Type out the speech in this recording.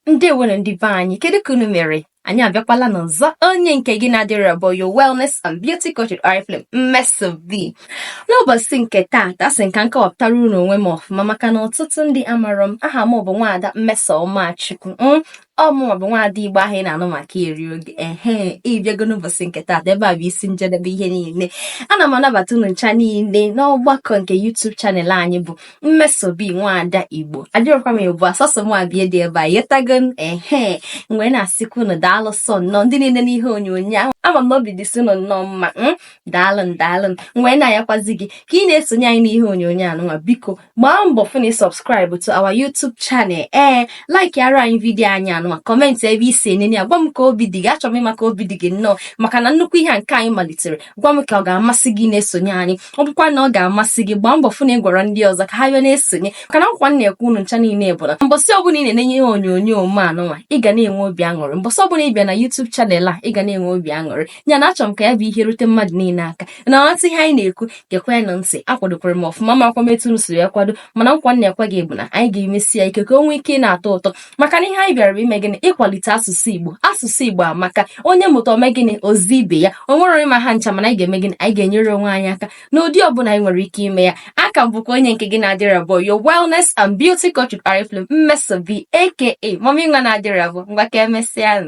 Ndewonu ndị be anyị, kedu ka unu mere? Anyị abịakwala n'ọzọ. Onye nke gị na-adịrị abụọ, your wellness and beauty coach with Oriflame, Mmeso B. N'ụbọchị nke taata, asị m ka m kọwapụtara unu onwe m ọfụma, maka na ọtụtụ ndị amarọ m. Aha m bụ Nwaada Mmesomachukwu. Ọ mụnwa bụ nwaada Igbo ahụ ị na-anụ maka eri oge. Ehe, ịbịago n'ụbọchị nke taata, ebe a bụ isi njedebe ihe niile. Ana m anabata unu ncha niile n'ọgbakọ nke YouTube channel anyị bụ Mmeso B Nwaada Igbo. Adịrọkwa m ebu asọsọ m abịa dị ebe a yetago. Ehe, mgbe na-asịkwa unu daalụ sọ nnọọ, ndị niile n'ihe onyonyo ahụ, ama m na obi dịsị unu nnọọ mma. Daalụ, daalụ. Mgbe na-ayakwazi gị ka ị na-esonye anyị n'ihe onyonyo anụnwa, biko gbaa mbọ fụ na ị subscribe to our YouTube channel, ee, like ara anyị video anyị anụnwa, comment ebe isi enene ya, gwa m ka obi dị gị. Achọrọ m ịma ka obi dị gị nnọọ maka na nnukwu ihe a nke anyị malitere. Gwa m ka ọ ga-amasị gị na-esonye anyị. Ọ bụkwa na ọ ga-amasị gị, gbaa mbọ fụ na ị gwara ndị ọzọ ka ha bịa na-esonye, maka na nkwa m na-ekwu unu ncha niile bụ na mbọsị ọbụla ị na-enenye ihe onyonyo m anụnwa, ị ga na-enwe obi aṅụrị. Mbọsị ọbụla ị bịa na YouTube channel a, ị ga na-enwe obi aṅụrị. Ya na achọrọ m ka ya bụ ihe rute mmadụ niile aka na ọtụ ihe anyị na-ekwu. Gekwenụ ntị, akwadokwara m ọfụma, ma akwa m etu m si ya kwado, mana nkwa m na-ekwe gị bụ na anyị ga-emesi ya ike ka o nwee ike na-atọ ụtọ, maka na ihe anyị bịara bụ ime gịnị? Ịkwalite asụsụ Igbo. Asụsụ Igbo amaka. Onye mụta, ome gịnị? Ozi ibe ya. O nwere onye ma ha ncha, mana anyị ga-eme gịnị? Anyị ga-enyere onwe anyị aka n'ụdị ọbụla anyị nwere ike ime ya. Aka m bụkwa onye nke gị na-adịrị abụọ, your wellness and beauty coach with Oriflame, Mmeso B, aka Mami Nwa na-adịrị abụọ. Ngwa, ka emesịa.